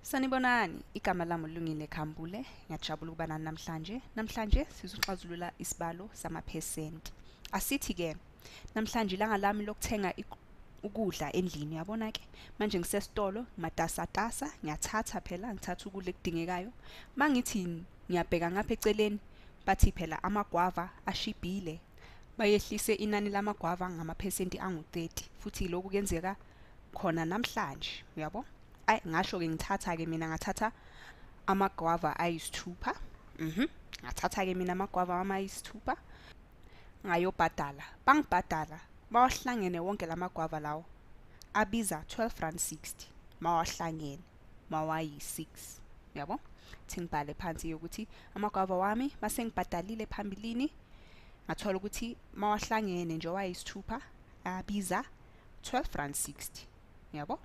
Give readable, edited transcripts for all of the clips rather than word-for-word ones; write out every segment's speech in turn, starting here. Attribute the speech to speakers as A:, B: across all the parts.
A: Sanibonani, igama lami uLungile Khambule. Ngiyajabula ukuba nani namhlanje. Namhlanje sizoxazulula isibalo samaphesenti. Asithi-ke, namhlanje ilanga lami lokuthenga ukudla endlini, uyabona ke? Manje ngisesitolo, matasatasa, ngiyathatha phela, ngithatha ukudla ekudingekayo. Mangithi ngiyabheka ngapha eceleni, bathi phela amagwava ashibhile. Bayehlise inani lamagwava ngamaphesenti angu-30, futhi lokhu kuyenzeka khona namhlanje, uyabo? Ayi, ngasho-ke ngithatha-ke mina, ngathatha amagwava ayisithupha. Ngathatha-ke mina amagwava wami ayisithupha, ngayobhadala. Bangibhadala, bawahlangene wonke lamagwava lawo, abiza R12.60 mawahlangene, mawayi-6, uyabo? Thi ngibhale phansi ukuthi amagwava wami mase ngibhadalile phambilini, ngathola ukuthi mawahlangene nje wayisithupha abiza R12.60, uyabo?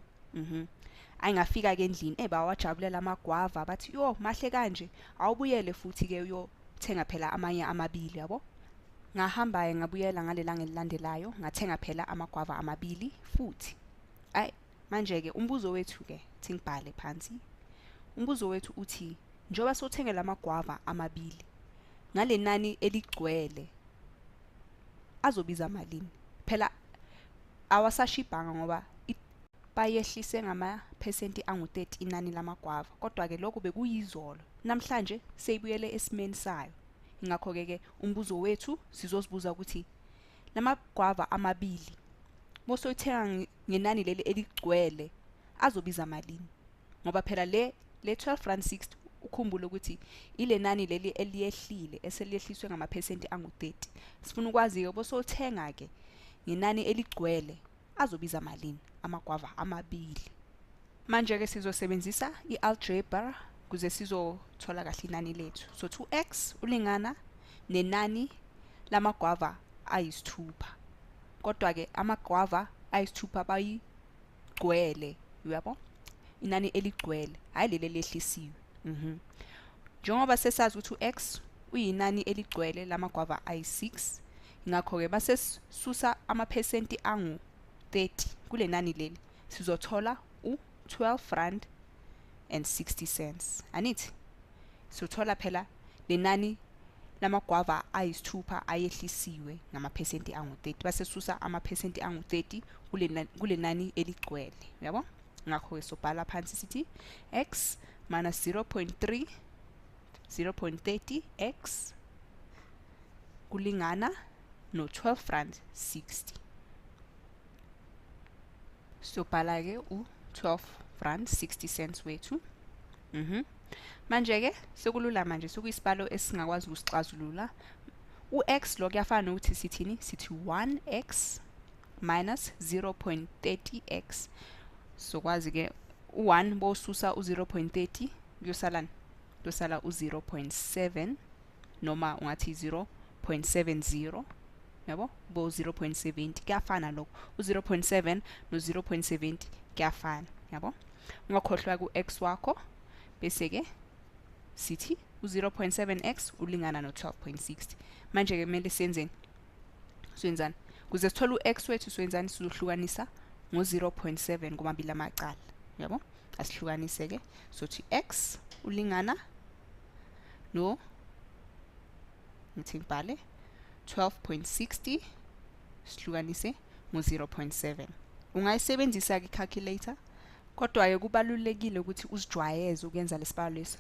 A: Ayi, ngafika-ke endlini, bawajabulela amagwava, bathi yo mahle kanje, awubuyele futhi-ke uyothenga phela amanye amabili, yabo? Ngahamba-ke ngabuyela ngalelanga elilandelayo, ngathenga phela amagwava amabili futhi. Ayi, manje-ke umbuzo wethu-ke, thi ngibhale phansi. Umbuzo wethu uthi, njengoba sewuthenge lamagwava amabili ngale nani eligcwele, azobiza malini? Phela awasashibhanga ngoba bayehlise ngamaphesenti angu-30 inani lamagwava, kodwa-ke lokhu bekuyizolo, namhlanje seyibuyele esimeni sayo. Ingakho-ke ke umbuzo wethu sizozibuza ukuthi lamagwava amabili mosoyithenga ngenani leli eligcwele azobiza malini? Ngoba phela le R12.60, ukhumbule ukuthi ile nani leli eliyehlile eseliyehliswe ngamaphesenti angu-30. Sifuna ukwazi-ke bosowuthenga-ke ngenani eligcwele azobiza malini amagwava amabili. Manje-ke sizosebenzisa i-algebra kuze sizothola kahle inani lethu. So 2x ulingana nenani lamagwava ayisithupha, kodwa-ke amagwava ayisithupha bayigcwele, uyabo? Inani eligcwele, hhayi leli elehlisiwe. Njengoba sesazi ukuthi u-x uyinani eligcwele lamagwava ayi-6, ingakho-ke base sisusa amaphesenti angu-30 kule nani leli, sizothola u-R12.60. Anithi sothola phela lenani lamagwava ayisithupha ayehlisiwe ngamaphesenti angu-30, base susa amaphesenti angu-30 kule nani eligcwele, uyabo? Ngakho-ke sobhala phansi sithi x minus 0.3 0.30 x kulingana no-R12.60. Sobhala-ke u-R12.60 wethu. Manje-ke sekulula manje, sekuyisibalo esingakwazi ukusixazulula. U-x lo kuyafana nokuthi sithini? Sithi 1x minus 0.30x. Sokwazi-ke u-1 bosusa u-0.30 kuyosalani? Kuyosala u-0.7, noma ungathi 0.70, yabo? Bo 0.70 kuyafana lokho, u-0.7 no-0.70 kuyafana, yabo? Ungakhohlwa ku-x wakho, bese-ke sithi u-0.7x ulingana no-12.60. Manje-ke kumele siyenzeni? Siyenzani? Kuze sithole u-x wethu siyenzani? Sizohlukanisa ngo-0.7 kumabili amacala, yabo? Asihlukanise-ke, sothi x ulingana no, ngithi ngibhale 12.60 sihlukanise ngo-0.7. Ungayisebenzisa-ke i-calculator, kodwa-ke kubalulekile ukuthi uzijwayeze ukuyenza lesibalo lesi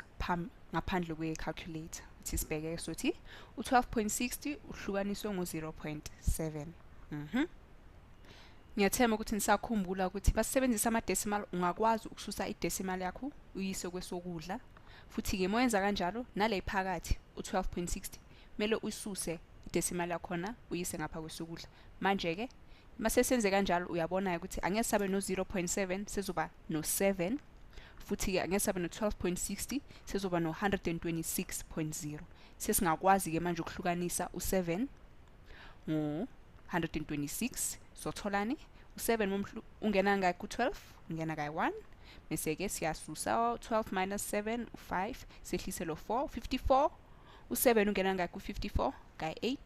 A: ngaphandle kwe-calculator. Uthi sibheke, sothi u-12.60 uhlukaniswe ngo-0.7. Ngiyathemba ukuthi nisakhumbula ukuthi basebenzisa ama-decimal, ungakwazi ukususa i-decimal yakho uyise kwesokudla, futhi-ke uma wenza kanjalo nale phakathi u-12.60 kumele uyisuse i-decimal yakhona uyise ngapha kwesokudla. Manje-ke mase senze kanjalo uyabona ukuthi angeke sabe no-0.7, sezoba no-7, futhi-ke angeke sabe no-12.60, sezoba no-126.0. Sesingakwazi-ke manje ukuhlukanisa u-7 ngo-126. Sotholani? U-7 ungena ngaki ku-12? Ungena kayi-1, bese-ke siyasusa 12 minus 7 u-5, sehlise lo 4, 54. U-7 ungena ngaki ku-54? Kayi-8.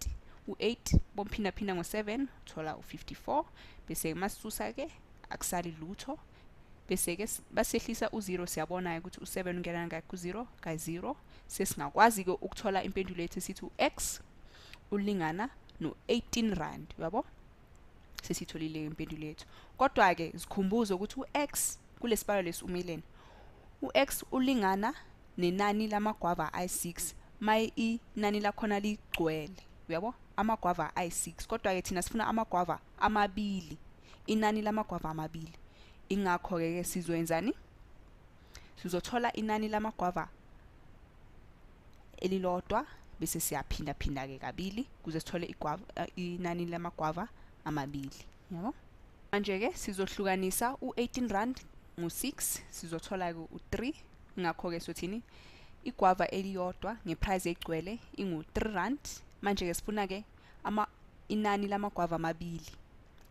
A: U-8 bomphindaphinda ngo-7, thola u-54, bese masisusa-ke akusali lutho. Bese-ke basehlisa u-0, siyabona-ke ukuthi u-7 ungena kangaki ku-0, ka-0. Sesingakwazi-ke ukuthola impendulo yethu esithi u-x ulingana no-18 rand, uyabo? Sesitholile impendulo yethu. Kodwa-ke zikhumbuze ukuthi u-x kulesibalo lesi umeleni. U-x ulingana nenani lamagwava ayi-6 maye inani lakhona ligcwele, uyabo? Amagwava ayi-6. Kodwa-ke thina sifuna amagwava amabili, inani lamagwava amabili. Ingakho-ke sizoyenzani? Sizothola inani lamagwava elilodwa bese siyaphinda-phinda-ke kabili kuze sithole inani lamagwava amabili, yabo? Manje-ke sizohlukanisa u-18 rand ngo-6, sizothola-ke u-3. Ngakho-ke sothini? Igwava eliyodwa ngeprice egcwele ingu-3 rand. Manje-ke sifuna-ke inani lamagwava amabili.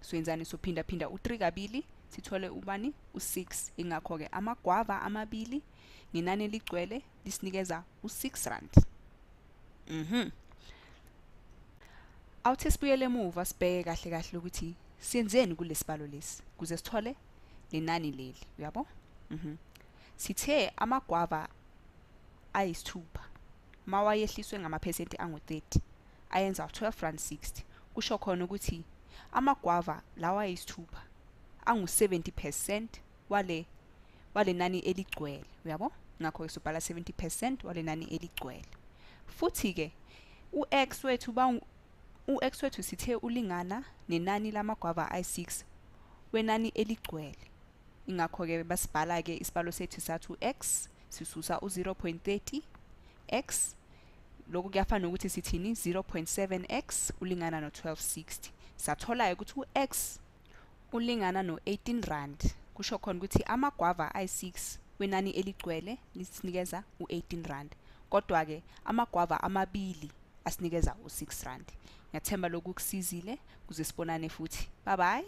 A: Soyenzani? Sophinda-phinda u-3 kabili sithole ubani? U-6. Ingakho-ke amagwava amabili ngenani eligcwele lisinikeza u-6 rand. Awuthi sibuyele emuva sibheke kahle kahle ukuthi siyenzeni kulesibalo lesi kuze sithole lenani leli, uyabo? Sithe amagwava ayi-6 mawayehliswe ngamaphesenti angu-30 ayenza 12 rand 60. Kusho khona ukuthi amagwava lawa ayi-6 angu-70% wale nani eligcwele, uyabo? Ngakho-ke sobhala 70% wale nani eligcwele. Futhi-ke u-x wethu sithe ulingana nenani lamagwava ayi-6 wenani eligcwele. Ingakho-ke basibhala-ke isibalo sethu sathi u-x sisusa u-0.30 x. Lokhu kuyafana nokuthi sithini? 0.7x ulingana no-1260. Sathola-ke ukuthi u-x ulingana no-18 rand. Kusho khona ukuthi amagwava ayi-6 wenani eligcwele lisinikeza u-18 rand. Kodwa-ke amagwava amabili asinikeza u-6 rand. Ngiyathemba lokhu kusizile kuze sibonane futhi. Bye bye.